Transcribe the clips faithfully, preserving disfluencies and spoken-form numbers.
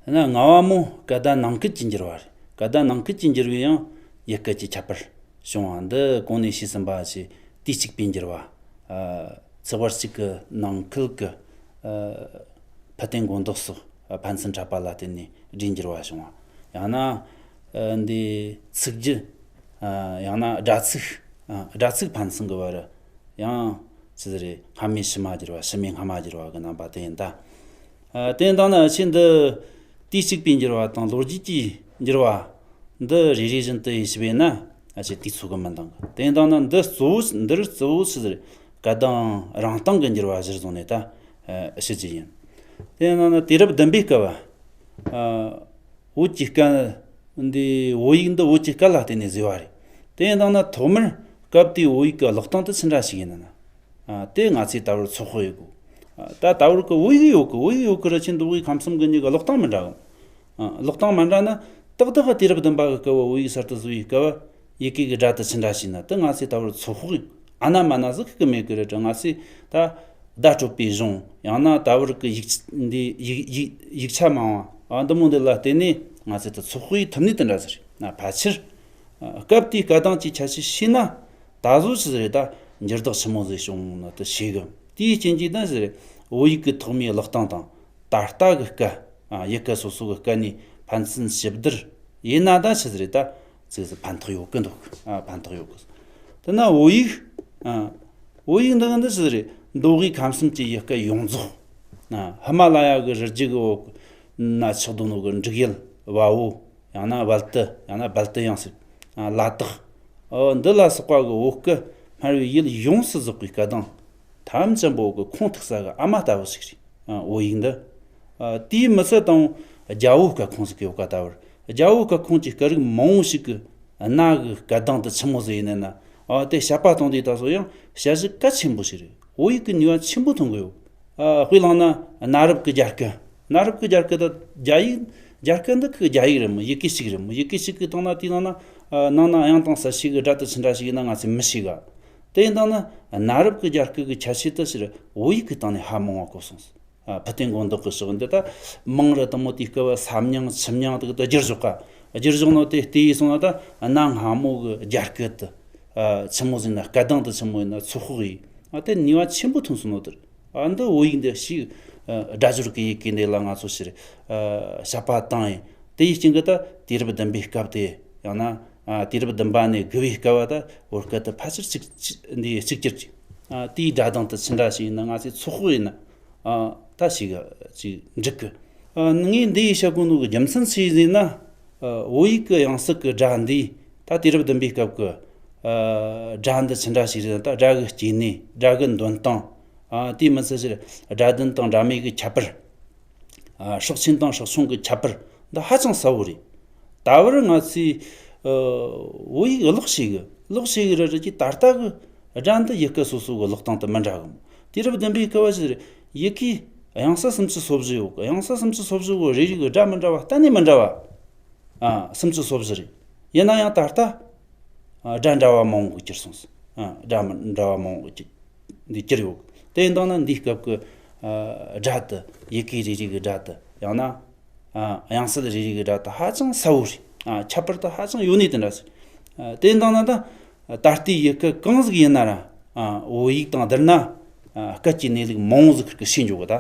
ཡང་ན་ལྔ་བ་མོ་སྐད་བརྡ་ནང་སྐད་ཀྱི་འགྱུར་བ་རེད། སྐད་བརྡ་ནང་སྐད་ཀྱི་འགྱུར་བས་ཡང་ཡུལ་སྐད་ཀྱི་ཁྱད་པར་བྱུང་བ་འདི་གོང་ནས་ཞུས་ཟིན་པ་བཞིན་དུས་གཅིག་པའི་འགྱུར་བ། ཨ། ཚེག་བར་གཅིག་གི་ནང་ཁུལ་གྱི། ཨ། ཕུ་ཐེངས་མགོ་འདོགས་སོགས། ཨ། ཕན་ཚུན་འཕྲད་པ་ལ་བརྟེན་ནས་སྒྲའི་འགྱུར་བ་བྱུང་བ། ཡང་ན། ཨ། འདི་ཚིག་རྒྱུ། ཨ། ཡང་ན་སྒྲ་ཚིག་ཨ། སྒྲ་ཚིག་ཕན་ཚུན་གྱི་བར་ཡང་ཅི་ཟིག་རེད། སྔ་མས་ཕྱི་མ་བསྒྱུར་བ། ཕྱི་མས་སྔ་མ་བསྒྱུར་བ་གི་རྣམ་པ་དེ་ཡིན་ད། ཨ། དེ་ཡིན་དང་ན་ཕྱིས་འདི་དུས་གཅིག་པའི་འགྱུར་བ་དང་ལོ་རྒྱུས་ཀྱི་འགྱུར་བ་འདི་རེ་རེ་བཞིན་དུ་ཡིད་ཞིབ་ཡིན་ན། ཨ། ཅི་དུས་ཚོད་གི་མི་འདང་གི། དེ་ཡིན་དང་ན་འདི་གཙོ་བོ། འདིར་གཙོ་བོ་ཅི་ཟིག་རེད། སྐད་གདངས་རང་སྟེང་གི་འགྱུར་བ་གཞིར་བཟུང་ནས་ད། ཨ། ཞུ་རྒྱུ་ཡིན། དེ་ཡིན་དང་ན་དུས་རབས་བདུན་པའི་སྐབས། ཨ། བོད་ཀྱི་སྐད། འདི་བོད་ཡིག་འདི་བོད་ཀྱི་སྐད་ལ་བརྟེན་ནས་བཟོས་པ་རེད། དེ་ཡིན་དང་ན་ཐོག་མར་སྐབས་དེའི་བོད་ཡིག་གི་ཀློག་སྟངས་དེ་ཅི་འདྲ་ཞིག་ཡིན་ན། ཨ། དེ་ང་ཚོས་ད་བར་ཚོད་དཔག་ཡེད་དགོས། ཨ། ད་ད་བར་གི་བོད་ཡིག་ཡོད་གི། བོད་ཡིག་ཡོད་གི་ར་ཕྱིས་མདོ་དབུས་ཁམས་གསུམ་གི་གཉིས་ཀ་ཀློག་སྟངས་མི་འདྲ་གི། ཨ། ཀློག་སྟངས་མ་འདྲ་ན་ཏག་ཏག་དུས་རབས་བདུན་པ་གི་སྐབས་བོད་ཡིག་གསར་དུ་བཟོ་བའི་སྐབས། ཡི་གེ་གི་སྒྲ་དེ་ཅི་འདྲ་ཞིག་ན་དེ་ང་ཚོས་ད་བར་ཚོད་དཔག་ཨ་ན་མ་ན་ཟིག་གི་མེད་གི་རེད་དྲ། ང་ཚོས་ད་བརྡ་སྤྲོད་པའི་གཞུང་། ཡང་ན་ད་བར་གི་ཡིག་འདི་ཡིག་ཡིག་ཡིག་ཆ་མང་བ། ཨ། འདི་མོ་འདི་ལ་བརྟེན་ནས་ང་ཚོས་ད་ཚོད་དཔག་ཐུབ་ནི་དེ་འདྲ་ཟིག་རེད། ན་ཕལ་ཆེར། ཨ། སྐབས་དེའི་སྐད་གདངས་ཀྱི་ཁྱད་ཆོས་ཤེས་ན་ད་གཟོད་ཅི་ཟིག་རེད། ད་འགྱུར་ལྡོག་ཆི་མོ་ཟིག་བྱུང་ན་དེ་ཤེས་གི། དེའི་རྐྱེན་གྱིས་ད་ཟིག་རེད། བོད་ཡིག་གི་ཐོག་མའི་ཀློག་སྟངས་དང་ད་ལྟ་གི་སྐད། ཨ། ཡི་གེ་སོ་སོ་གི་སྐད་ནས་ཕན་ཚུན་ཞིབ་བསྡུར་ཡིན་ན་ད་ཅི་ཟིག་རེད། ད་ཅིག་ཟིག་ཕན་ཐོགས་ཡོད་གི་འདུག། ཨ། ཕན་ཐོགས་ཡོད་གི། དེ་ན་བོད་ཡིག། ཨ། བོད་ཡིག་འདི་གི་འདི་ཅི་ཟིག་རེད། མདོ་དབུས་ཁམས་གསུམ་གྱི་ཡུལ་སྐད་ཡོངས་རྫོགས། ཨ། ཧི་མ་ལ་ཡ་གི་རི་རྒྱུད་གི་འོག་ན་ཆགས་བསྡད་ནོ་གི་འབྲུག་ཡུལ་བལ་བོ། ཡང་ན་བལ་ཏི། ཡང་ན་བལ་ཏི་ཡང་ཟེར། ཨ། ལ་དྭགས། ཨོ། འདི་ལ་སོགས་པ་གི་བོད་སྐད་སྨྲ་བའི་ཡུལ་ཡོངས་སུ་རྫོགས་པའི་སྐད་གདངས་ཐམས་ཅད་པོ་གི་ཁུངས་ཐུག་ས་གི་ཨ་མ་ལྟ་བུ་ཞིག་རེད། ཨ། བོད་ཡིག་འདི། ཨ། དེའི་མི་ཚད་དང་རྒྱ་བོད་སྐད་ཁུངས་ཟིག་གི་ཡོད་ཀ། ད་བར་རྒྱ་བོད་སྐད་ཁུངས་ཀྱི་སྐད་རིགས་མང་བོ་ཞིག་གི་ཨ་ན་གི་སྐད་གདངས་དེ་ཆི་མོ་ཟིག་ཡིན་ན། ཨ། དེ་དཔྱད་པ་གཏོང་དུས་ད་གཟོད་ཡང་དཔྱད་གཞི་གལ་ཆེན་པོ་ཞིག་རེད། བོད་ཡིག་གི་ནུས་པ་ཆེན་པོ་ཐོན་གི་ཡོད། ཨ། དཔེ་བླངས་ན་གནའ་རབས་ཀྱི་རྒྱ་སྐད། གནའ་རབས་ཀྱི་རྒྱ་སྐད་དང་རྒྱ་ཡིག། རྒྱ་སྐད་འདི་ཁོ་རྒྱ་ཡིག་རེད་མོ། ཡི་གེ་གཅིག་རེད་མོ། ཡི་གེ་གཅིག་གི་སྟེང་ན་དེའི་ནང་ན། ཨ། ནང་ན་དབྱངས་དང་གསལ་བྱེད་ཀྱི་སྒྲ་དེ་ཅི་འདྲ་ཞིག་ཡིན་ན་ང་ཚོས་མི་ཤེས་ག། དེ་ཡིན་དང་ན་གནའ་རབས་ཀྱི་རྒྱ་སྐད་ཀྱི་ཁྱད་ཆོས་དེ་ཕྱིར་བོད་ཡིག་གི་སྟེང་ནས་ཧ་མང་བ་གོ་སོང་། ཨ། ཕུ་ཐེངས་མགོ་འདོགས་ཀྱི་ཕྱོགས་འདི་ད་མང་རུ་དང་མོ་དེའི་སྐབས་ས་མྱིང་ཆུ་མྱིང་དེ་གི་ད་བསྒྱུར་བཞག་ག། བསྒྱུར་བཞག་ནོ་དེ་བལྟས་ཡིན་སོང་ན་ད་གནའ་སྔ་མོ་གི་རྒྱ་སྐད་དེ། ཨ། ཆི་མོ་ཟིག་ན། སྐད་གདངས་དེ་ཆི་མོ་ཡིན་ན་ཚོད་དཔག་ཡིན། ཨ། དེ་ནུས་པ་ཆེན་པོ་ཐོན་སོང་ནོ་དེར། ཨ། འདི་བོད་ཡིག་འདི་ཞིག་ཨ། སྒྲ་སྦྱོར་གྱི་ཡི་གེ་འདི་ལ་ང་ཚོ་ཕྱིར། ཨ། དཔྱད་པ་བཏང་ཡིན། དེ་ཡི་རྐྱེན་གྱིས་ད་དུས་རབས་བདུན་པའི་སྐབས་དེ། ཡང་ན། ཨ། དུས་རབས་བདུན་པ་ནས་དགུ་བའི་སྐབས་བ་ད་བོད་སྐད་དེ་ཕལ་ཆེར་གཅིག་གཅིག་འདི་གཅིག་གྱུར་གྱི། ཨ། དེའི་སྒྲ་གདངས་དེ་ཅི་འདྲ་ཞིག་ཡིན་ན་ང་ཚོས་ཚོད་དཔག་ཡིན་ན། ཨ། ད་ཞིག་ཅིག་འགྲིག་གི། ཨ། ངས་འདི་ཡི་བཤད་དགོས་ནོ་གི་རྒྱུ་མཚན་ཅི་ཡིན་ཟེར་ན། ཨ། བོད་ཡིག་གི་དབྱངས་གསལ་གྱི་སྒྲ་འདི་ད་དུས་རབས་བདུན་པའི་སྐབས་ཀྱི། ཨ། སྒྲ་འདི་ཅི་འདྲ་ཞིག་རེད་ན། ད་སྒྲ་གི་སྐྱེ་གནས། སྒྲ་གི་འདོན་སྟངས། ཨ། དེ་མི་ཚད་ཕྱིར་སྒྲ་ལྡན་དང་སྒྲ་མེད་ཀྱི་ཁྱད་པར། ཨ། སྲོག་ཆེན་དང་སྲོག་ཆུང་གི་ཁྱད་པར་འདི་ཧ་ཅང་གསལ་བོ་རེད། ད་བར་ང་ཚོས། ཨ། བོད་ཡིག་ཀློག་ཤེས་གི། ཀློག་ཤེས་གི་རེད་རེད་ཀྱི། ད་ལྟ་གི་སྒྲ་འདི་ཡི་གེ་སོ་སོ་གི་ཀློག་སྟངས་དེ་མི་འདྲ་གི་མོ། དུས་རབས་བདུན་པའི་སྐབས་བ་ཞིག་རེད། ཡི་གེ་དབྱངས་གསལ་སུམ་ཅུ་སོ་བཞི་ཡོད་གི། དབྱངས་གསལ་སུམ་ཅུ་སོ་བཞི་བོ་རེ་རེ་གི་སྒྲ་མི་འདྲ་བ་གཏན་ནས་མི་འདྲ་བ། ཨ། སུམ་ཅུ་སོ་བཞི་རེད། ཡིན་ན་ཡང་ད་ལྟ། ཨ། སྒྲ་འདྲ་བ་མང་བོ་གྱུར་སོང་ཟིག། ཨ། སྒྲ་མི་འདྲ་བ་མང་བོ་གྱུར། འདི་གྱུར་ཡོད། དེ་ཡིན་དང་ན་འདིའི་སྐབས་ཀྱི། ཨ། སྒྲ་དེ། ཡི་གེ་རེ་རེ་གི་སྒྲ་དེ། ཡང་ན། ཨ། དབྱངས་གསལ་རེ་རེ་གི་སྒྲ་དེ་ཧ་ཅང་གསལ་བོ་རེད། ཨ། ཁྱད་པར་དེ་ཧ་ཅང་ཡོད་ནི་དེ་འདྲ་ཟིག། ཨ། དེ་ཡིན་དང་ན་ད་ད་ལྟའི་ཡི་གེ་གང་ཟིག་ཡིན་ན་ར། ཨ། བོད་ཡིག་དང་བསྡུར་ན། ཨ། སྐད་ཀྱི་གནས་ལུགས་མང་བོ་ཟིག་གི་ཤེས་འགྱོ་གི་ད།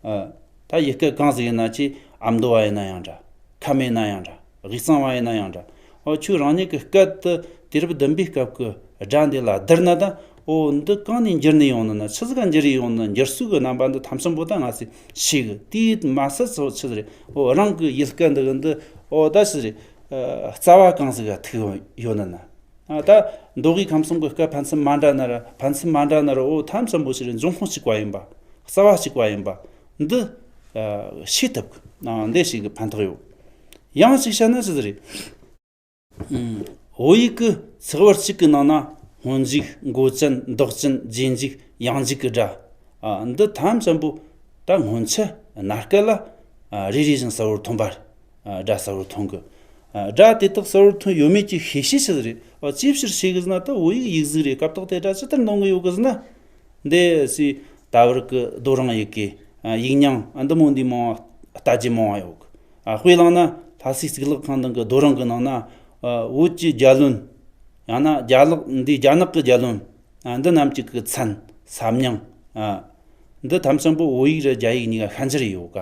ཨ། ད་ཡི་གེ་གང་ཟིག་ཡིན་ན་ཅི། ཨ་མདོ་བ་ཡིན་ན་ཡང་འདྲ། ཁམས་ཡིན་ན་ཡང་འདྲ། དབུས་གཙང་བ་ཡིན་ན་ཡང་འདྲ། ཨོ། ཁྱོད་རང་ཉིད་ཀྱི་སྐད་དེ་དུས་རབས་བདུན་པའི་སྐབས་ཀྱི་སྒྲ་འདི་ལ་བསྡུར་ན་ད། ཨོ། འདི་གང་ནས་འགྱུར་ནས་ཡོང་ནི་ན། ཆི་ཟིག་ག་འགྱུར་ཡོང་ནི། འགྱུར་སྲོལ་གྱི་རྣམ་པ་འདི་ཐམས་ཅད་པོ་ད་ང་ཚོས་ཤེས་གི། དེས་མ་ཟད་ཚོ་ཆི་ཟིག་རེད། ཨོ། རང་གི་ཡུལ་སྐད་འདི་གི་འདི། ཨོ། ད་ཆི་ཟིག་རེད། ཨ། རྩ་བ་གང་ཟིག་ག་ཐུག་ཡོད་ནི་ན། ཨ། ད་མདོ་དབུས་ཁམས་གསུམ་གྱི་སྐད་ཕན་ཚུན་མ་འདྲ་ན་ར། ཕན་ཚུན་མ་འདྲ་ན་ར། ཨོ། ཐམས་ཅད་པོ་ཞིག་འབྱུང་ཁུངས་གཅིག་པ་ཡིན་པ། རྩ་བ་གཅིག་པ་ཡིན་པ་འདི། ཨ། ཤེས་ཐུབ་གི། ཨ། འདི་ཞིག་གི་ཕན་ཐོགས་ཡོད། ཡང་གཅིག་བཤད་ན་ཅི་ཟིག་རེད། ཨུམ། བོད་ཡིག་གི་ཚེག་བར་གཅིག་གི་ནང་ན་སྔོན་འཇུག། མགོ་ཅན། ལྡོག་ཅན། རྗེས་འཇུག། ཡང་འཇུག་གི་སྒྲ། ཨ། འདི་ཐམས་ཅད་པོ་ད་སྔོན་ཆད་གནའ་སྐད་ལ། ཨ། རེ་རེ་བཞིན་གསལ་བོར་ཐོན་པ་རེད། ཨ། སྒྲ་གསལ་བོར་ཐོན་གི། ཨ། སྒྲ་དེ་དག་གསལ་བོར་ཐོན་ཡོད་མེད་ཀྱི་ཤེས་བྱེད་ཅི་ཟིག་རེད། ཨ། ཅིའི་ཕྱིར་ཤེས་གི་ཟེར་ན། ད་བོད་ཡིག་ཡིག་གཟུགས་རེད། སྐབས་ཐོག་དེ་སྒྲ་ཇི་ལྟར་འདོན་གི་ཡོད་གི་ཟེར་ན། འདི་སི་ད་བར་གི་རྡོ་རིང་ཡི་གེ། ཨ། ཡིག་རྙིང་། ཨ། འདི་མོ་འདི་མང་བ་ལྟ་རྒྱུ་མང་བ་ཡོད་གི། ཨ། དཔེ་བླངས་ན་ལྷ་སའི་གཙུག་ལག་ཁང་ནང་གི་རྡོ་རིང་གི་ནང་ན། ཨ། བོད་ཀྱི་རྒྱལ་བློན། ཡང་ན་རྒྱ་ལག་འདི་རྒྱ་ནག་གི་རྒྱལ་བློན། ཨ། འདི་རྣམས་ཀྱི་གི་མཚན་ས་མྱིང་། ཨ། འདི་ཐམས་ཅད་པོ་བོད་ཡིག་ར་རྒྱ་ཡིག་གཉིས་ཀ་ཤན་སྦྱར་ཡོད་ག་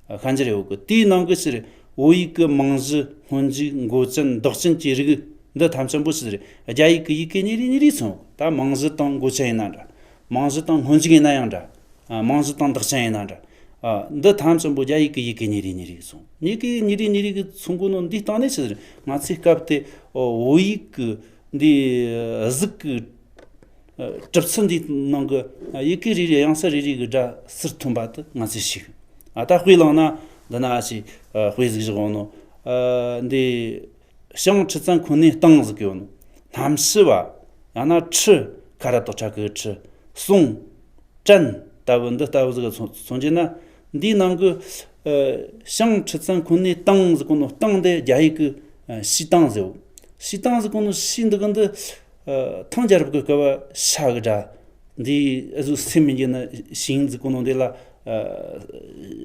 ཨ། ཤན་སྦྱར་ཡོད་གི་དེའི་ནང་གི་ཕྱིར་བོད་ཡིག་གི་མིང་གཞི། སྔོན་འཇུག་མགོ་ཅན། ལྡོག་ཅན་གྱི་རིགས་འདི་ཐམས་ཅད་པོ་ཕྱིར་རྒྱ་ཡིག་གི་ཡི་གེ་གཉིས་རེ་གཉིས་རེ་མཚོན། ད་མིང་གཞི་དང་མགོ་ཅན་ཡིན་ན་འདྲ། མིང་གཞི་དང་སྔོན་འཇུག་ཡིན་ན་ཡང་འདྲ། ཨ། མིང་གཞི་དང་ལྡོག་ཅན་ཡིན་ན་འདྲ། ཨ། འདི་ཐམས་ཅད་པོ་རྒྱ་ཡིག་གི་ཡི་གེ་གཉིས་རེ་གཉིས་རེ་གིས་མཚོན། ཡི་གེ་གཉིས་རེ་གཉིས་རེ་གིས་མཚོན་གོ་ནོ་འདིའི་སྟེང་ནས་ཕྱིར་ང་ཚོའི་སྐབས་དེ་བོད་ཡིག་གི་འདི་གཟུགས་ཀྱི་གྲུབ་ཚུལ་འདིའི་ནང་གི་ཡི་གེ་རེ་རེ་དབྱངས་གསལ་རེ་རེ་གི་སྒྲ་ཟུར་ཐོན་པ་དེ་ང་ཚོས་ཤེས་གི་ཨ། ད་དཔེ་བླངས་ན་འདི་ན་ཨ་ཅེ་དཔེ་གཟིགས་བཞག་ཡོད་ནོ། ཨ། འདི་ཞང་ཁྲི་བཙན་ཁོ་ནའི་སྟེང་ཟིག་ཡོད་ནོ། གནམ་ཕྱི་བ། ཡང་ན་ཁྲི། ཁ་ར་བཏགས་ཁྲ་གི་ཁྲི། སྲོང་། བྲན་ལྟ་བུ། འདི་ལྟ་བུ་ཟིག་མཚོན་མཚོན་གྱི་ན། འདིའི་ནང་གི་ཨ། ཞང་ཁྲི་བཙན་ཁོ་ནའི་སྟེང་ཟེར་གོ་ནོ་སྟེང་དེ་རྒྱ་ཡིག་གི་ཨ། ཞེ་སྟེང་ཟེར་བོ། ཞེ་སྟེང་ཟེར་གོ་ནོ་ཞེ་འདི་གི་འདི་ཨ། ཐང་རྒྱལ་རབས་ཀྱི་སྐབས་ཤ་གི་སྒྲ། འདི་ཨ་ཟུག་སེམས་མི་འགྱུར་ན་ཞིང་ཟེར་གོ་ནོ་འདི་ལ་ཨ།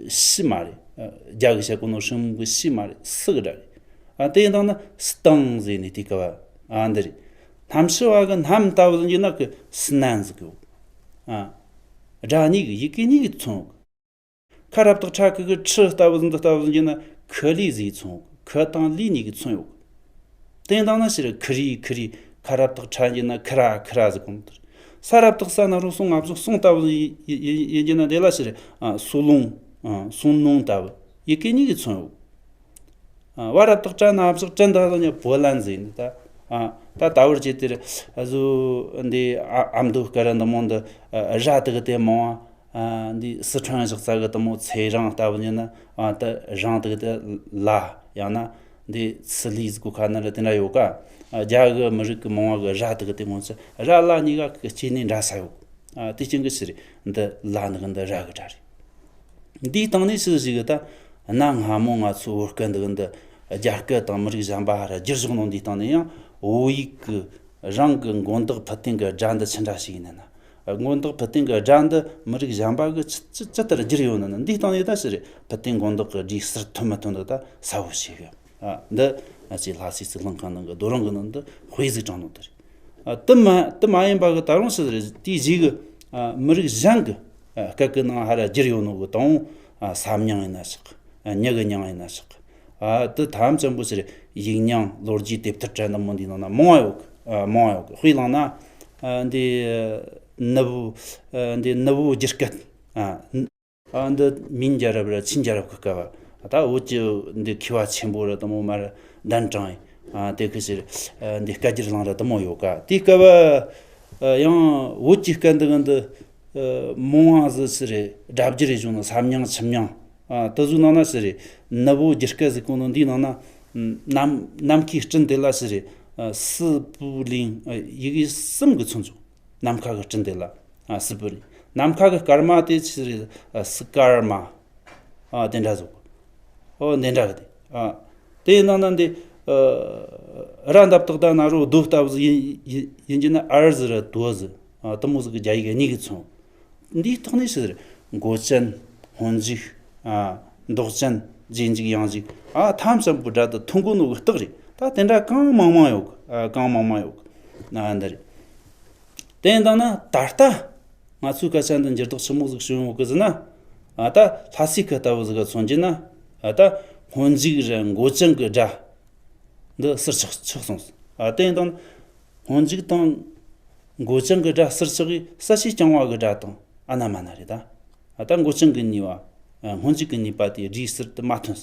ཤི་མ་རེད། ཨ། རྒྱ་གི་བཤད་གོ་ནོ་ཧྲིལ་མོ་གི་ཤི་མ་རེད། སི་གི་སྒྲ་རེད། ཨ། དེ་ཡིན་དང་ན་སྟེང་ཟེར་ནས་དེ་སྐབས་ཨ། འདི་རེད། གནམ་ཕྱི་བ་གི་གནམ་ལྟ་བུ་ཟིག་ཡིན་ན་གི་སི་ནན་ཟེར་གི་ཨ། སྒྲ་གཉིས་གི་ཡི་གེ་གཉིས་གི་མཚོན། ཁ་ར་བཏགས་ཁྲ་གི་གི་ཁྲི་ལྟ་བུ་ཟིག་འདི་ལྟ་བུ་ཟིག་ཡིན་ན་ཁི་ལི་ཟིག་མཚོན། ཁི་དང་ལི་གཉིས་གི་མཚོན་ཡོད། དེ་ཡིན་དང་ན་ཕྱིར་ཁི་རི་ཁི་རི། ཁ་ར་བཏགས་ཁྲ་ཡིན་ན་ཁི་ར་ཁི་ར་ཟེར་གོ་ནོ་དེ་རེད། ས་ར་བཏགས་ས་ན་རོ་སོ་ང་བཞག་སོང་ལྟ་བུ་ཡིན་ཡིན་ཡིན་གྱི་ན་དེ་ལ་ཕྱིར་ཨ། སོ་ལོང་། ཨ། སོ་ནོང་ལྟ་བུ་ཡི་གེ་གཉིས་ཀྱི་མཚོན་ཡོད། ཨ། བ་ར་བཏགས་བྲ་ན་བཞག་བྲན་ད་ལ་ཉ་བོ་ལན་ཟེར་ནི་ད། ཨ། ད་ད་བར་བྱས་ཏེ་ཨ་ཟུ་འདི་ཨ། ཨ་མདོ་སྐད་ར་འདི་མོ་འདི་ཨ། ར་དེ་གི་དེ་མང་བ། ཨ། འདི་སི་ཁྲོན་བཞག་ས་གི་དེ་མོ་ཚེ་རིང་ལྟ་བུ་ཡིན་ན། ཨ། ད་རང་དེ་གི་དེ་ལ། ཡང་ན་འདི་ཚི་ལི་ཟེར་གོ་ཁ་ན་ར་དེ་འདྲ་ཡོད་ཀ་ཨ། རྒྱ་གི་མི་རིགས་ཀྱི་མང་བ་གི་ར་དེ་གི་དེ་མོ་ཚི་ར་ལ་གཉིས་ཀ་གི་སྐྱེ་གནས་འདྲ་ས་ཡོད། ཨ། དེ་རྐྱེན་གི་ཕྱིར་འདི་ལ་ནི་གི་འདི་ར་གི་སྒྲ་རེད། འདིའི་སྟེང་ནས་ཕྱིར་ཞིག་གི་ད་གནའ་སྔ་མོ་ང་ཚོའི་བོད་སྐད་འདི་གི་འདི་རྒྱ་སྐད་དང་མི་རིགས་གཞན་པ་ཧ་ར་བསྒྱུར་བཞག་ནོ་འདིའི་སྟེང་ནས་ཡང་བོད་ཡིག་གི་རང་གི་མགོ་འདོགས་ཕུད་རྟེན་གི་སྒྲ་འདི་ཅི་འདྲ་ཞིག་ཡིན་ན། མགོ་འདོགས་ཕུད་རྟེན་གི་སྒྲ་འདི་མི་རིགས་གཞན་པ་གི་ཅི་ཅི་ཅི་ལྟར་བསྒྱུར་ཡོད་ན་ན། འདིའི་སྟེང་ནས་ད་ཕྱིར་ཕུད་རྟེན་མགོ་འདོགས་གི་སྒྲའི་ཟུར་ཐོན་མི་ཐོན་འདི་ད་གསལ་བོ་ཞིག་ཡོད། ཨ། འདི་ང་ཚོའི་ལྷ་སའི་གཙུག་ལག་ཁང་ནང་གི་རྡོ་རིང་གི་ནང་དུ་དཔེ་ཟིག་དྲངས་ནོ་དེ་རེད། ཨ། དེ་མ་དེ་མ་ཡིན་པ་གི་ད་རུང་ཞིག་རེད། དེའི་གཞི་གི་ཨ། མི་རིགས་གཞན་གི་ཨ། སྐད་གི་ནང་ཧ་ར་བསྒྱུར་ཡོད་ནོ་གི་དང་། ཨ། ས་མྱིང་ཡིན་ན་ཆོག་ཨ། མྱི་གི་མྱིང་ཡིན་ན་ཆོག་ཨ། དེ་ཐམས་ཅད་པོ་ཕྱིར་ཡིག་རྙིང་ལོ་རྒྱུས་དེབ་ཐེར་དྲ་འདི་མོ་འདིའི་ནང་ན་མང་བ་ཡོད་གི་ཨ། མང་བ་ཡོད་གི་དཔེ་བླངས་ན། ཨ། འདི་ནུ་བོ། ཨ། འདི་ནུ་བོ་རྒྱུད་སྐད། ཨ། ཨ། འདི་མིན་རྒྱལ་རབས་ར་ཆིན་རྒྱལ་རབས་ཀྱི་སྐབས་ད་བོད་ཀྱི་འདི་མཁས་པ་ཆེན་པོ་ར་དེ་མོ་མར་གདན་དྲངས་ཡིན། ཨ། དེ་ཁི་ཕྱིར་ཨ། འདི་སྐད་བསྒྱུར་བླངས་ར་དེ་མོ་ཡོད་ཀ་དེའི་སྐབས་ཨ། ཡང་བོད་ཀྱི་སྐད་འདི་གི་འདི་ཨ། མང་བ་ཟིག་ཕྱིར་སྒྲ་བསྒྱུར་རེ་བྱུང་ནོ། ས་མྱིང་ཆུ་མྱིང་། ཨ། དེ་ཟུག་ནང་ན་ཕྱིར་ནུ་བོ་རྒྱུད་སྐད་ཟེར་གོ་ནོ་འདིའི་ནང་ན་ནམ་ནམ་མཁའི་སྤྲིན་དེ་ལ་ཕྱིར་ཨ། སི་པུ་ལིང་། ཨ། ཡི་གེ་གསུམ་གི་མཚོན་བྱུང་། ནམ་མཁའ་གི་སྤྲིན་དེ་ལ། ཨ། སི་པུ་ལིང་། ནམ་མཁའ་གི་སྐར་མ་དེ་ཕྱིར་ཨ། སི་ཀར་མ། ཨ། དེ་འདྲ་ཟེར་གོ་ཨོ། དེ་འདྲ་གི་དེ། ཨ། དེའི་ནང་ན་འདི་ཨ། ར་འདབ་དག་ད་ན་རོ་རྡོ་ལྟ་བུ་ཟིག་ཡིན་ཡིན་ཡིན་གྱི་ན་ཨར་ཟིག་ར་དོ་ཟིག་ཨ། དེ་མོ་ཟིག་གི་རྒྱ་ཡིག་གཉིས་ཀྱི་མཚོན། འདིའི་ཐོག་ནས་ཕྱིར་མགོ་ཅན། སྔོན་འཇུག་ཨ། ལྡོག་ཅན། རྗེས་འཇུག་ཡང་འཇུག་ཨ། ཐམས་ཅད་པོ་སྒྲ་དེ་ཐོན་གོ་ནོ་གི་རྟགས་རེད། ད་དེ་འདྲ་གང་མང་མང་ཡོད་གི་ཨ། གང་མང་མང་ཡོད་གི་ཨ། འདི་རེད། དེ་ཡིན་དང་ན་ད་ལྟ་ང་ཚོའི་སྐད་ཆ་འདི་འགྱུར་ལྡོག་ཆི་མོ་ཟིག་བྱུང་ཡོད་གི་ཟེར་ན། ཨ། ད་ལྷ་སའི་སྐད་ལྟ་བུ་ཟིག་ག་མཚོན་གྱི་ན། ཨ། ད་སྔོན་འཇུག་ར་མགོ་ཅན་གི་སྒྲ་འདི་ཟུར་ཆག་ཆག་སོང་ཟིག་ཨ། དེ་ཡིན་དང་ན། སྔོན་འཇུག་དང་མགོ་ཅན་གྱི་སྒྲ་ཟུར་ཆག་གིས་གསལ་བྱེད་རྐྱང་བ་གི་སྒྲ་དང་ཨ་ན་མ་ན་རེད་ད། ཨ། ད་མགོ་ཅན་གྱི་ནུས་པ། ཨ། སྔོན་འཇུག་གི་ནུས་པ་དེ་སྒྲའི་ཟུར་དུ་མ་ཐོན།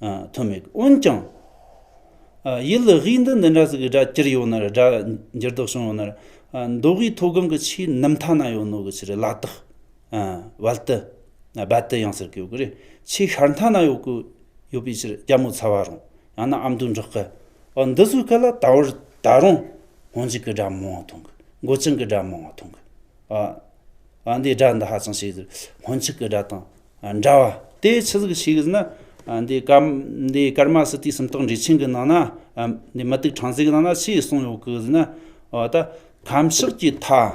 ཨ། ཐོན་མེད་གི་འོན་ཀྱང་། ཨ། ཡུལ་དབུས་འདི་འདི་འདྲ་ཟིག་གི་སྒྲ་གྱུར་ཡོད་ན་ར། སྒྲ་འགྱུར་ལྡོག་བྱུང་ཡོད་ན་ར། ཨ། མདོ་དབུས་མཐོ་སྒང་གི་ཆེས་ནུབ་མཐའ་ན་ཡོད་ནོ་གི་ཕྱིར་ལ་དྭགས། ཨ། བལ་ཏི། ཨ། བལ་ཏི་ཡང་ཟེར་གི་ཡོད་གི་རེད། ཆེས་ཤར་མཐའ་ན་ཡོད་གི་ཡོད་པའི་ཕྱིར་རྒྱ་མོ་ཚ་བ་རོང་། ཡང་ན་ཨ་མདོའི་འབྲོག་སྐད། ཨ། འདི་ཚོའི་སྐད་ལ་ད་བར་ད་རུང་སྔོན་འཇུག་གི་སྒྲ་མང་བ་མཐོང་གི་མགོ་ཅན་གྱི་སྒྲ་མང་བ་མཐོང་གི་ཨ། ཨ། འདི་སྒྲ་འདི་ཧ་ཅང་ཞིག་སྔོན་ཆད་ཀྱི་སྒྲ་དང་འདྲ་བ་དེ་ཆི་ཟིག་ཞིག་ཟེར་ན། ཨ། འདི་ཀརྨ་འདི་ཀརྨ་སི་ཏུའི་སུམ་རྟགས་འགྲེལ་ཆེན་གྱི་ནང་ན། ཨ། འདི་མུ་ཏིག་ཕྲེང་ཟིག་གི་ནང་ན་ཆི་གསུངས་ཡོད་གི་ཟེར་ན། འོ། ད་ཁམས་ཕྱོགས་ཀྱི་མཐའ།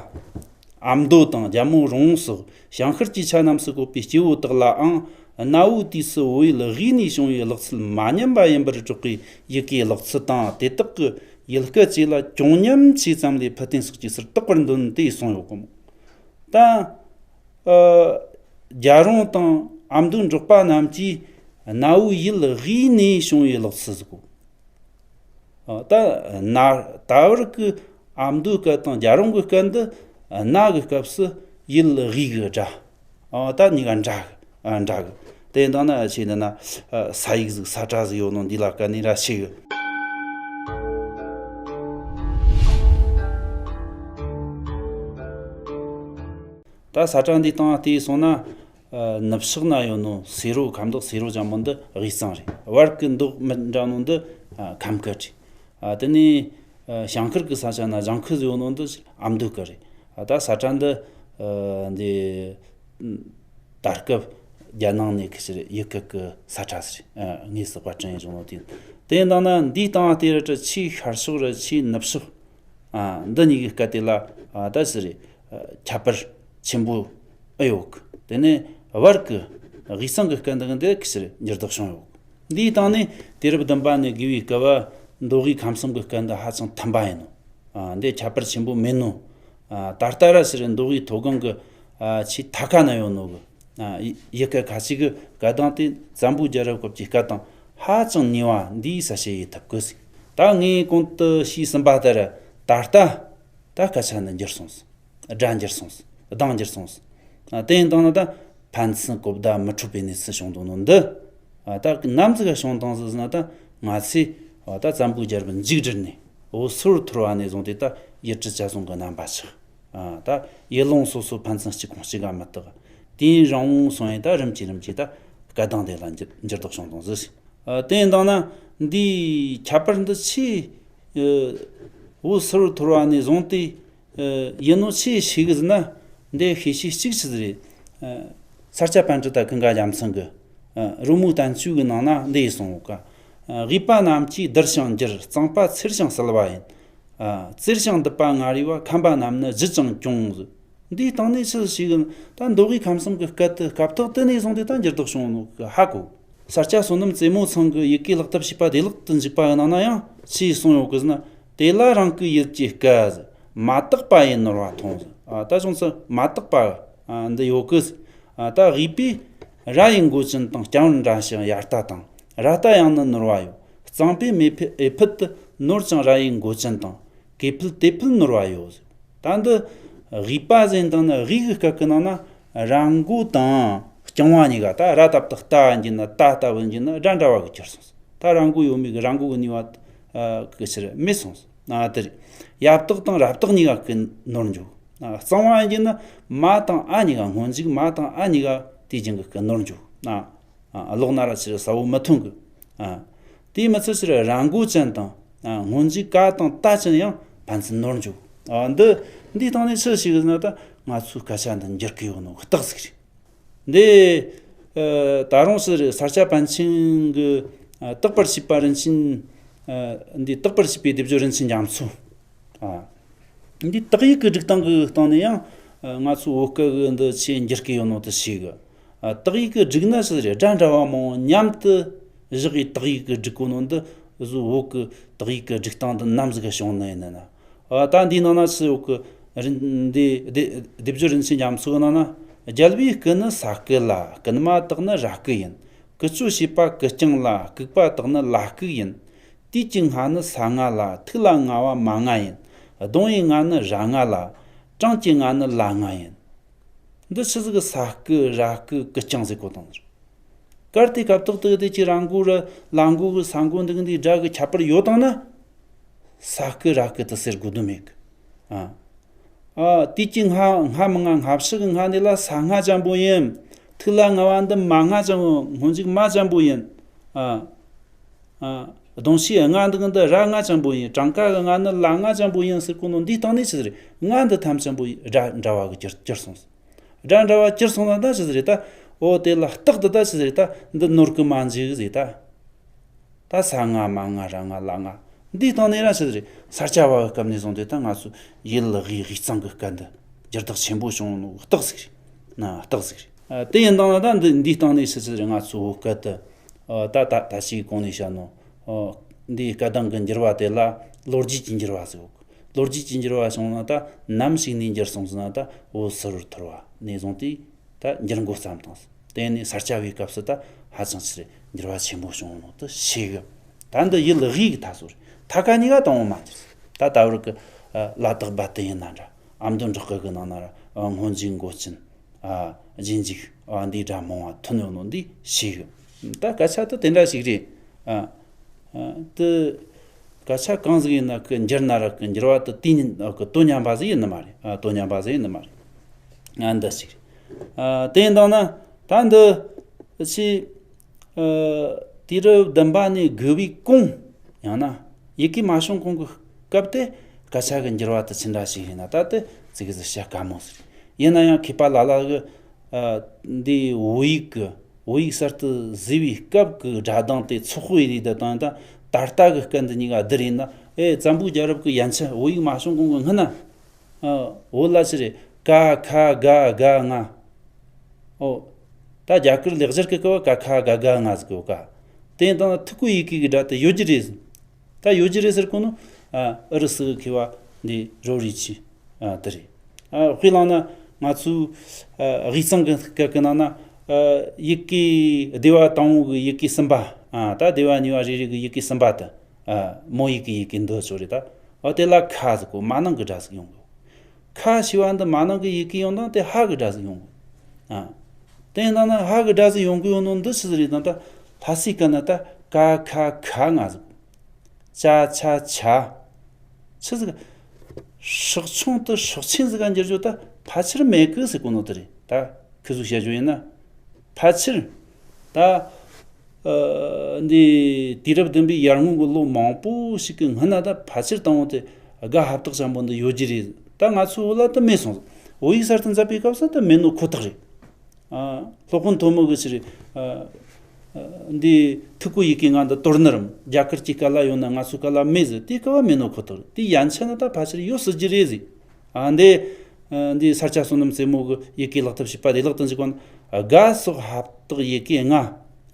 ཨ་མདོ་དང་རྒྱལ་མོ་རོང་བོ་སོགས་བྱང་ཤར་གྱི་ཆ་རྣམས་སུ་བཀོད་པའི་སྐྱེ་བོ་དག་ལའང་གནའ་བོའི་དུས་སུ་བོད་ཡུལ་དབུས་ནས་བྱུང་བའི་ལག་རྩལ་མ་ཉམས་པ་ཡིན་པར་སྒྲོག་པའི་ཡི་གེའི་ལག་རྩལ་དང་དེ་དག་གི་ཡུལ་སྐད་བཅས་ལ་གྱོང་མཉམ་ཆེ་ཙམ་ལས་ཕུལ་རྟེན་སོགས་ཀྱི་ཕྱིར་བཏགས་པར་འདོད་དེ་གསུངས་ཡོད་གོ། ད། ཨ། རྒྱལ་རོང་དང་ཨ་མདོའི་འབྲོག་པ་རྣམས་ཀྱིས་གནའ་བོའི་ཡུལ་དབུས་ནས་བྱུང་བའི་ལག་རྩལ་ཟེར་གོ། ཨ། ད་ན་ད་བར་གྱི་ཨ་མདོའི་སྐད་དང་རྒྱལ་རོང་གི་སྐད་འདི་གནའ་གི་སྐབས་སུ་ཡུལ་དབུས་གི་སྒྲ། ཨ། ད་གཉིས་ཀ་འདྲ་གི། ཨ། འདྲ་གི། དེ་འདང་ན་ཆེ་འདི་ན། ཨ། ས་ཡིག་ཟིག་ས་ཁྲ་ཟིག་ཡོད་ནོ་འདི་ལ་སྐད་ནི་ར་ཆེ་གི། ད་ས་ཁྲ་འདི་སྟེང་བལྟས་སོང་ན། ཨ། ནུབ་ཕྱོགས་ན་ཡོད་ནོ་སེ་རོ། ཁ་མདོག་སེ་རོ་ཅན་པོ་འདི་དབུས་གཙང་རེད། བར་གི་མདོག་མི་འདྲ་ནོ་འདི། ཨ། ཁམས་སྐད་རེད། ཨ། དེ་ནས། ཨ། བྱང་ཤར་གི་ས་ཆ་ན་ལྗང་ཁུ་ཟིག་ཡོད་ནོ་འདི་ཨ་མདོ་སྐད་རེད། ཨ། ད་ས་ཁྲ་འདི། ཨ། འདི། ད་སྐབས་རྒྱལ་ནང་ནས་ཁི་ཕྱིར་ཡུལ་སྐད་ཀྱི་ས་ཁྲ་ཟེར། ཨ། དངོས་སུ་པར་སྐྲུན་བྱུང་ནོ་དེ། དེ་འདང་ན་འདིའི་སྟེང་བལྟས་ར་ཆེས་ཤར་ཕྱོགས་ར་ཆེས་ནུབ་ཕྱོགས། ཨ། འདི་གཉིས་ཀྱི་སྐད་དེ་ལ། ཨ། ད་ཟེར་རེད། ཨ། ཁྱད་པར་ཆེན་པོ་ཨེ་ཡོད་གི། དེ་ནས་བར་གི་དབུས་གཙང་གི་སྐད་འདི་གི་འདི་གི་ཕྱིར་འགྱུར་ལྡོག་བྱུང་ཡོད་གི། འདིའི་སྟེང་ནས་དུས་རབས་བདུན་པ་ནས་དགུ་བའི་སྐབས་མདོ་དབུས་ཁམས་གསུམ་གྱི་སྐད་འདི་ཧ་ཅང་མཐུན་པ་ཡིན་ནོ། ཨ། འདི་ཁྱད་པར་ཆེན་པོ་མེད་ནོ། ཨ། ད་ལྟ་ར་ཕྱིར་མདོ་དབུས་མཐོ་སྒང་གི། ཨ། ཆེས་མཐའ་ཁ་ན་ཡོད་ནོ་གི། ཨ། ཡུལ་སྐད་ཁ་ཅིག་གི་སྐད་གདངས་དེ་བཙན་པོའི་རྒྱལ་རབས་སྐབས་ཀྱི་སྐད་དང་ཧ་ཅང་ཉེ་བ་འདིའི་གསལ་བཤད་ཡེད་ཐུབ་གི་ཟིག། ད་ངས་གོང་དུ་ཞུས་ཟིན་པ་ལྟར་ད་ལྟ་ད་སྐད་ཆ་འདི་འགྱུར་སོང་ཟིག། སྒྲ་འགྱུར་སོང་ཟིག། གདངས་འགྱུར་སོང་ཟིག། ཨ། དེ་ཡིན་དང་ན་ད་ཕན་ཚུན་གོ་བརྡ་མི་འཕྲོད་པའི་གནས་ཚུལ་བྱུང་འདུག་ནོ་འདི། ཨ། ད་ནམ་ཟིག་ག་བྱུང་དང་ཟིག་ཟེར་ན། ད་ང་ཚོས། ཨ། ད་བཙན་པོའི་རྒྱལ་རབས་མཇུག་བསྒྲིལ་ནས་བོད་སིལ་བུར་འཐོར་བ་ནས་བཟུང་སྟེ་ད་ཡུལ་གྲུ་བཅད་བཟུང་གི་རྣམ་པ་ཆགས། ཨ། ད་ཡུལ་ལུང་སོ་སོ་ཕན་ཚུན་གཅིག་གོང་གཅིག་ག་མི་གཏོགས། དུས་ཡུན་རིང་བོ་སོང་ཡིན། ད་རིམ་གྱིས་རིམ་གྱིས་ད་སྐད་གདངས་དེ་ལ་འགྱུར་འགྱུར་ལྡོག་བྱུང་དང་ཟིག། ཨ། དེ་ཡིན་དང་ན་འདིའི་ཁྱད་པར་འདི་ཆེས། ཨ། བོད་སིལ་བུར་འཐོར་བ་ནས་བཟུང་སྟེ། ཨ། ཡིན་ནོ་ཆེས་ཤེས་གི་ཟེར་ན། འདི་ཤེས་བྱའི་གཅིག་ཆི་ཟིག་རེད། ཨ། ས་སྐྱ་པཎ་ཌི་ཏ་ཀུན་དགའ་རྒྱལ་མཚན་གི། ཨ། རོལ་མོའི་བསྟན་བཅོས་གི་ནང་ན་འདི་ཡི་གསུངས་ཡོད་ཀ། ཨ། དབུས་པ་རྣམས་ཀྱིས་བསྡུར་ཞིང་འགྱུར། གཙང་པ་ཚེར་ཞིང་བསིལ་བ་ཡིན། ཨ། བཙིར་ཞིང་བསྡུ་བ་ངར་བས་པ། ཁམས་པ་རྣམས་ནི་ལྗིད་ཅིང་གྱོང་ཟེར། འདིའི་སྟེང་ནས་ཆི་ཟིག་ཤེས་གི། ད་མདོ་དབུས་ཁམས་གསུམ་གི་སྐད་དེ་སྐབས་ཐོག་དེ་ནས་བཟུང་སྟེ་ད་འགྱུར་ལྡོག་བྱུང་ནོ་གི་ཧ་གོ། ས་སྐྱ་བསོད་ནམས་རྩེ་མོ་ཚང་གི་ཡི་གེ་ལག་བསྟར་བྱས་པ་བདེ་བླག་ཏུ་འཇུག་པ་གི་ནང་ན་ཡང་ཆི་གསུངས་ཡོད་གི་ཟེར་ན། དེ་ལ་རང་གི་ཡུལ་གྱི་སྐད་ཟེར། མ་དག་པ་ཡི་ནོར་བ་མཐོང་ཟེར། ཨ། ད་བྱུང་ཚུལ་མ་དག་པ། ཨ། འདི་ཡོད་གི་ཟེར། ཨ། ད་དབུས་པས་ར་ཡི་མགོ་ཅན་དང་། རྐྱང་བར་འདྲ་ཞིང་ཡར་ལྟ་དང་། ར་ལྟ་ཡང་ནི་ནོར་བ་ཡོད། གཙང་པས་མེ་ཕུད་ཨེ་ཕུད་དུ། ནོར་ཀྱང་ར་ཡི་མགོ་ཅན་དང་། གེ་ཕུད་དེ་ཕུད་ནོར་བ་ཡོད་ཟེར། ད་འདི་དབུས་པ་ཟེར་དང་ནི་དབུས་གི་སྐད་གི་ནང་ན་ར་མགོ་དང་རྐྱང་བ་གཉིས་ཀ། ད་ར་ད་བཏགས་རྟ་ཡིན་གྱི་ན། ཏ་ལྟ་བུ་ཡིན་གྱི་ན་སྒྲ་འདྲ་བ་གི་གྱུར་སོང་ཟེར། ད་ར་མགོ་ཡོད་མེད་གི་ར་མགོ་གི་ནུས་པ། ཨ། གི་ཕྱིར་མེད་སོང་ཟེར། ཨ། དེ་རེད། ཡ་བཏགས་དང་ར་བཏགས་གཉིས་ཀ་གི་ནོར་འཇུག། ཨ། གཙང་བ་ཡིན་གྱི་ན་མ་དང་ཨ་གཉིས་ཀ། སྔོན་འཇུག་མ་དང་ཨ་གཉིས་ཀ་དེའི་རྒྱན་གི་གི་ནོར་འཇུག། ཨ། ཨ། ཀློག་ན་ར་ཕྱིར་གསལ་བོ་མི་ཐོན་གི། ཨ། དེའི་མི་ཚད་ཕྱིར་ར་མགོ་ཅན་དང་། ཨ། སྔོན་འཇུག་ག་དང་ཏ་ཅན་ཡང་ཕན་ཚུན་ནོར་འཇུག། ཨ། འདི་འདིའི་སྟེང་ནས་ཆི་ཤེས་གི་ཟེར་ན། ད་ང་ཚོའི་སྐད་ཆ་འདི་འགྱུར་གི་ཡོད་ནོ་རྟགས་ཟིག་རེད། འདི། ཨ། ད་རུང་ཕྱིར་ས་སྐྱ་པཎ་ཆེན་གི། ཨ། བརྟག་པར་བྱས་པ་རིན་ཆེན། ཨ། འདི་བརྟག་པར་བྱས་པའི་སྡེབ་སྦྱོར་རིན་ཆེན་རྒྱ་མཚོ། ཨ། འདི་དག་ཡིག་གི་སྒྲིག་སྟངས་ཀྱི་སྟེང་ནས་ཡང་། ཨ། ང་ཚོའི་བོད་སྐད་ཀྱི་འདི་ཆེས་འགྱུར་གྱི་ཡོད་ནོ་དེ་ཤེས་གི། ཨ། དག་ཡིག་གི་སྒྲིག་ན་ཆི་ཟིག་རེད། སྒྲ་འདྲ་བ་མང་བོ་མཉམ་དུ་བཞག་གི་དག་ཡིག་གི་སྒྲིག་གོ་ནོ་འདི་བཟོ། བོད་ཀྱི་དག་ཡིག་གི་སྒྲིག་སྟངས་འདི་ནམ་ཟིག་ག་བྱུང་ནི་ཡིན་ན། ཨ། ད་འདིའི་ནང་ན་ཆི་ཡོད་གི། རིན། འདི་སྡེ་སྡེབ་སྦྱོར་རིན་ཆེན་རྒྱ་མཚོ་གི་ནང་ན། རྒྱལ་བའི་སྐུ་ནི་ས་སྐུ་ལ། སྐུན་མ་དག་ནི་ར་སྐུ་ཡིན། ཀུ་ཅོ་བྱས་པ་ཀུ་རྐྱང་ལ། ལྐུགས་པ་དག་ནི་ལ་ལྐུགས་ཡིན། དུས་ཀྱི་སྔ་ནི་ས་སྔ་ལ། ཐུག་ལ་སྔ་བ་མ་སྔ་ཡིན། གདུང་བའི་སྔ་ནི་ར་སྔ་ལ། གྲངས་ཀྱི་སྔ་ནི་ལ་སྔ་ཡིན། འདི་ཆི་ཟིག་གི་ས་སྐུ་ར་སྐུ་ཀུ་རྐྱང་ཟེར་གོ་དང་། གལ་ཏེ་སྐབས་ཐོག་ཏུ་དེ་ཀྱི་ར་མགོ་ར་ལ་མགོ་གི་ས་མགོ་འདི་གི་འདི་སྒྲ་གི་ཁྱད་པར་ཡོད་དང་ན། ས་སྐུ་ར་སྐུ་དེ་ཟེར་དགོས་དོན་མེད་གི། ཨ། ཨ། དུས་ཀྱི་སྔ་སྔ་མི་སྔ་སྔ་ཕྱི་གི་སྔ་འདི་ལ་ས་སྔ་ཅན་པོ་ཡིན། ཐུག་ལ་སྔ་བ་འདི་མ་སྔ་ཅན་པོ། སྔོན་འཇུག་མ་ཅན་པོ་ཡིན། ཨ། ཨ། གདུང་བྱའི་སྔ་འདི་གི་འདི་ར་སྔ་ཅན་པོ་ཡིན། གྲངས་ཀ་གི་སྔ་ནི་ལ་སྔ་ཅན་པོ་ཡིན་ཟེར་གོ་ནོ་འདིའི་སྟེང་ནས་ཆི་ཟིག་རེད། སྔ་འདི་ཐམས་ཅད་པོ་སྒྲ་འདྲ་བ་གི་གྱུར་གྱུར་སོང་ཟེར། སྒྲ་འདྲ་བ་གྱུར་སོང་ན་ད་ཆི་ཟིག་རེད་ད། འོ་དེ་ལ་རྟགས་འདི་ད་ཆི་ཟིག་རེད་ད། འདི་ནོར་གི་མ་འཇུག་ཟེར་ད། ད་ས་སྔ་མ་སྔ་ར་སྔ་ལ་སྔ། འདིའི་སྟེང་ནས་ར་ཆི་ཟིག་རེད། ས་སྐྱ་བ་གི་སྐབས་ནས་བཟུང་སྟེ་ད་ང་ཚོ་ཡུལ་དབུས་དབུས་གཙང་གི་སྐད་འདི། འགྱུར་ལྡོག་ཆེན་པོ་བྱུང་ནོ་རྟགས་ཟིག་རེད། ན་རྟགས་ཟིག་རེད། ཨ། དེ་ཡིན་དང་ན་ད་འདི་འདིའི་སྟེང་ནས་ཕྱི་ཕྱིར་ང་ཚོ་བོད་སྐད་དུ། ཨ། ད་ད་ད་ཅིག་གོང་ནས་བཤད་ནོ། ཨ། འདིའི་སྐད་གདངས་ཀྱི་འགྱུར་བ་དེ་ལ་ལོ་རྒྱུས་ཀྱི་འགྱུར་བ་ཟེར་གོ། ལོ་རྒྱུས་ཀྱི་འགྱུར་བ་བྱུང་ན་ད་ནམ་ཞིག་ནས་འགྱུར་སོང་ཟེར་ན། ད་བོད་སིལ་བུར་འཐོར་བ་ནས་བཟུང་སྟེ་ད་འགྱུར་འགོ་བརྩམས་དང་། དེ་ནས་ས་སྐྱ་བའི་སྐབས་སུ་ད་ཧ་ཅང་ཆེར་འགྱུར་བ་ཆེན་པོ་བྱུང་ནོ་དེ་ཤེས་གི། ད་འདི་ཡུལ་དབུས་ཀྱི་མཐའ་སོ་རེད། མཐའ་ཁ་གཉིས་ཀ་དང་པོ་མ་འགྱུར། ད་ད་བར་གི། ཨ། ལ་དྭགས་རྦད་དེ་ཡིན་ན་འདྲ། ཨ་མདོ་འབྲོག་ཁུལ་གྱི་ནང་ན་ར། ཨ། སྔོན་འཇུག་མགོ་ཅན། ཨ། རྗེས་འཇུག་ཨ། འདི་འདྲ་མང་བ་ཐོན་ཡོད་ནོ་འདི་ཤེས་གི། ད་སྐད་ཆ་དེ་དེ་འདྲ་ཞིག་རེད། ཨ། ཨ། དེ་སྐད་ཆ་གང་ཟིག་ཡིན་ན་གི་འགྱུར་ན་ར་གི་འགྱུར་བ་དེ་དུས་ཡུན་གི་དོ་མཉམ་པ་ཟིག་ཡིན་ནི་མ་རེད། ཨ། དོ་མཉམ་པ་ཟིག་ཡིན་ནི་མ་རེད། ཨ། འདི་ཞིག་རེད། ཨ། དེ་ཡིན་དང་ན་ད་འདི་ཕྱི། ཨ། དུས་རབས་བདུན་པ་ནས་དགུ་བའི་གོང་། ཡང་ན་ཡི་གེ་མ་བྱུང་གོང་གི་སྐབས་དེ་སྐད་ཆ་གི་འགྱུར་བ་དེ་ཅི་འདྲ་ཞིག་ཡིན་ན། ད་དེ་ཙིག་ཟིག་བཤད་དཀའ་མོ་ཟིག་རེད། ཡིན་ན་ཡང་མཁས་པ་ལ་ལ་གི། ཨ། འདི་བོད་ཡིག་གི། བོད་ཡིག་གསར་དུ་བཟོས་པའི་སྐབས་ཀྱི་སྒྲ་གདངས་དེ་ཚོགས་དཔེ་རིགས་དེ་དང་ད་ད་ལྟ་གི་སྐད་འདི་གཉིས་ཀ་བསྡུར་ཡིན་ན། ཨེ། བཙན་པོའི་རྒྱལ་རབས་ཀྱི་ཡན་ཆད་བོད་ཡིག་མ་བྱུང་གོང་གི་སྔོན་ན། ཨ། བོད་ལ་ཅི་རེད། ཀ་ཁ་ག་གྷ་ང་། ཨོ། ད་རྒྱ་གར་ལེགས་སྦྱར་གྱི་སྐབས་ཀ་ཁ་ག་གྷ་ང་ཟེར་གོ་ཀ། དེ་ཡིན་དང་ཐུ་གུ་ཡི་གེ་གི་སྒྲ་དེ་ཡོད་རྒྱུ་རེད། ད་ཡོད་རྒྱུ་རེད་ཟེར་གོ་ནོ། ཨ། ཨུ་རུ་སུ་གི་མཁས་པ་འདི་རོ་རི་ཆི། ཨ། དེ་རེད། ཨ། དཔེ་བླངས་ན་ང་ཚོའི། ཨ། དབུས་གཙང་གི་སྐད་ཀྱི་ནང་ན། ཨ། ཡི་གེ་སྡེ་བ་དང་པོ་གི་ཡི་གེ་གསུམ་པ། ཨ། ད་སྡེ་བ་གཉིས་པ་རེ་རེ་གི་ཡི་གེ་གསུམ་པ་དེ། ཨ། མོ་ཡི་གེ་ཡི་གེ་འདི་ཚོ་རེད་ད། ཨ། དེ་ལ་ཁ་ཟེར་གོ། མ་ནིང་གི་སྒྲ་ཟིག་ཡོང་གོ། ཁ་ཞེས་པ་འདི་མ་ནིང་གི་ཡི་གེ་ཡོང་དང་དེ་ཧ་གི་སྒྲ་ཟིག་ཡོང་གོ། ཨ། དེ་ཡིན་དང་ན་ཧ་གི་སྒྲ་ཟིག་ཡོང་གི་ཡོད་ནོ་འདི་ཆི་ཟིག་རེད་དང་། ད་ལྷ་སའི་སྐད་ན་ད་ཀ་ཁ་གྷ་ང་ཟེར་གོ། ཅ་ཆ་ཆ། ཆི་ཟིག་སྲག་ཆུང་དུ་སྲོག་ཆེན་ཟིག་ག་འགྱུར་རྒྱུ་ད་ཕལ་ཆེར་མེད་གི་ཟེར་གོ་ནོ་དེ་རེད། ད་ཁི་ཟིག་བཤད་རྒྱུ་ཡིན་ན། ཕལ་ཆེར། ད། ཨ། འདི་དུས་རབས་བདུན་པའི་ཡར་སྔོན་གྱི་ལོ་མང་པོ་ཞིག་གི་སྔོན་ན་ད་ཕལ་ཆེར་དང་པོ་དེ་གྷ་ཧབ་ཏག་ཅན་པོ་འདི་ཡོད་རྒྱུ་རེད། ད་ང་ཚོའི་བོད་ལ་ད་མེད་སོང་། བོད་ཡིག་གསར་དུ་མཛད་པའི་སྐབས་སུ་ད་མེད་ནོ་ཁོ་ཐག་རེད། ཨ། སློབ་དཔོན་ཐོན་མི་གི་ཕྱིར། ཨ། ཨ། འདི་ཐུ་གུ་ཡི་གེ་ང་འདི་དོར་ནི་རམ། རྒྱ་གར་གྱི་སྐད་ལ་ཡོད་ན་ང་ཚོའི་སྐད་ལ་མེད་ཟེར། དེའི་སྐབས་མེད་ནོ་ཁོ་ཐག་རེད། དེ་ཡན་ཆད་ན་ད་ཕལ་ཆེར་ཡོད་སྲིད་རྒྱུ་རེད་ཟེར། ཨ། འདི། ཨ། འདི་ས་སྐྱ་བསོད་ནམས་རྩེ་མོ་གི་ཡི་གེ་ཀློག་ཐབས་ཞེས་པ་དེ་ལག་ཏུ་འཇུག་གོ་ན། གྷ་སོགས་ཧབ་ཏག་ཡི་གེ་ལྔ།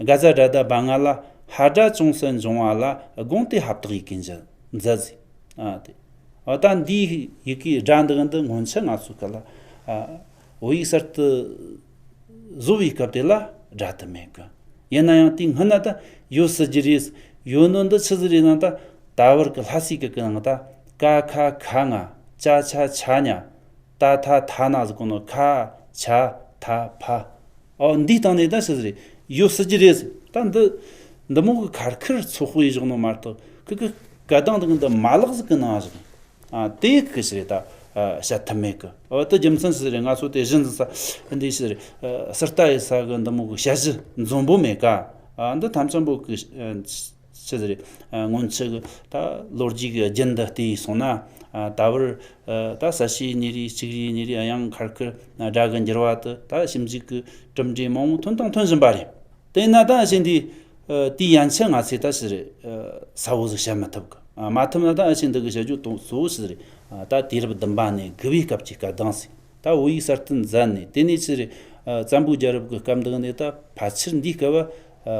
གྷ་ཛ་དྲ་དྷ་བྷ་ང་ལ། ཧ་སྒྲ་ཅུང་ཟད་འབྱུང་བ་ལ། དགོངས་ཏེ་ཧབ་ཏག་ཡི་གེ་མཛད་མཛད་ཟེར། ཨ། དེ། ཨ། ད་འདིའི་ཡི་གེ་སྒྲ་འདི་འདི་སྔོན་ཆད་ང་ཚོའི་སྐད་ལ། ཨ། བོད་ཡིག་གསར་དུ་བཟོ་བའི་སྐབས་དེ་ལ་སྒྲ་དེ་མེད་གི། ཡིན་ན་ཡང་དེའི་སྔོན་ན་ད་ཡོད་སྲིད་རྒྱུ་རེད། ཡོད་ནོ་འདི་ཆི་ཟིག་རེད་ན། ད་ད་བར་གི་ལྷ་སའི་སྐད་ཀྱི་ནང་ད་ཀ་ཁ་གྷ་ང་། ཅ་ཆ་ཆ་ཉ། ཏ་ཐ་ཐ་ན་ཟེར་གོ་ནོ། ཁ་ཆ་ཐ་ཕ། ཨོ། འདིའི་སྟེང་ནས་ད་ཆི་ཟིག་རེད། ཡོད་སྲིད་རྒྱུ་རེད་ཟེར། ད་འདི་འདི་མོ་གི་ཁར་ཁར་ཚོགས་དཔེ་བཞག་ནོ་མ་གཏོགས་ཁི་གི་སྐད་གདངས་འདི་གི་འདི་མ་ལག་ཟིག་གི་ནང་བཞག། ཨ། དེ་གི་ཕྱིར་རེད་ད། ཨ། བཤད་ཐབས་མེད་གི། ཨོ། དེ་རྒྱུ་མཚན་ཆི་ཟིག་རེད། ང་ཚོ་དེ་གཞི་འཛིན་ས་འདི་ཕྱིར། ཨ། གསེར་རྟ་ཡི་ས་གི་འདི་མོ་གི་དཔྱད་གཞི་འཛོམས་པོ་མེད་ཀ། ཨ། འདི་ཐམས་ཅད་པོ་གི། ཨ། ཆི་ཟིག་རེད། ཨ། སྔོན་ཆད་གི་ད་ལོ་རྒྱུས་གི་རྒྱུན་འདི་བལྟས་སོང་ན། ཨ། ད་བར། ཨ། ད་ས་གཤིས་ཉིན་རེ་གཅིག་རེ་ཉིན་རེ་ཡང་ཁར་ཁར་སྒྲ་གི་འགྱུར་བ་དེ་ད་ཞིབ་འཇུག་གི་གྲུབ་འབྲས་མང་པོ་ཐོན་དང་ཐོན་བཞིན་པ་རེད། དེས་ན་ད་ཞིག་འདི། ཨ། དེའི་ཡན་ཆད་ང་ཚོས་ད་ཕྱིར། ཨ། གསལ་བོ་ཟིག་བཤད་མི་ཐུབ་གི། ཨ། མ་ཐུབ་ན་ད་ཞིག་འདི་གི་བཤད་རྒྱུ་དོན་གཙོ་བོ་ཕྱིར། ཨ། ད་དུས་རབས་བདུན་པ་ནས་དགུ་བའི་སྐབས་ཀྱི་སྐད་གདངས་ཟིག། ད་བོད་ཡིག་གསར་དུ་མཛད་ནས། དེ་ནས་ཕྱིར། ཨ། བཙན་པོའི་རྒྱལ་རབས་ཀྱི་སྐབས་འདི་ནས་ད་ཕལ་ཆེར་འདིའི་སྐབས། ཨ།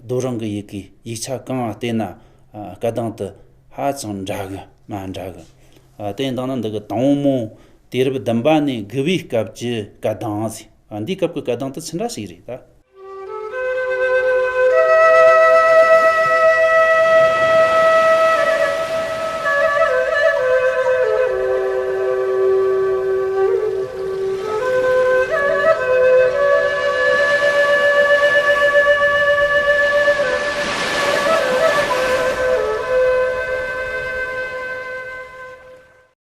རྡོ་རིང་གི་ཡི་གེ་ཡིག་ཆ་གང་བལྟས་ན། ཨ། སྐད་གདངས་དེ་ཧ་ཅང་འདྲ་གི་མ་འདྲ་གི། ཨ། དེ་ཡིན་དང་ན་འདི་གི་དང་པོ་མོ་དུས་རབས་བདུན་པ་ནས་དགུ་བའི་སྐབས་ཀྱི་སྐད་གདངས་ཟེར། ཨ། འདིའི་སྐབས་ཀྱི་སྐད་གདངས་དེ་ཅི་འདྲ་ཞིག་རེད་ད།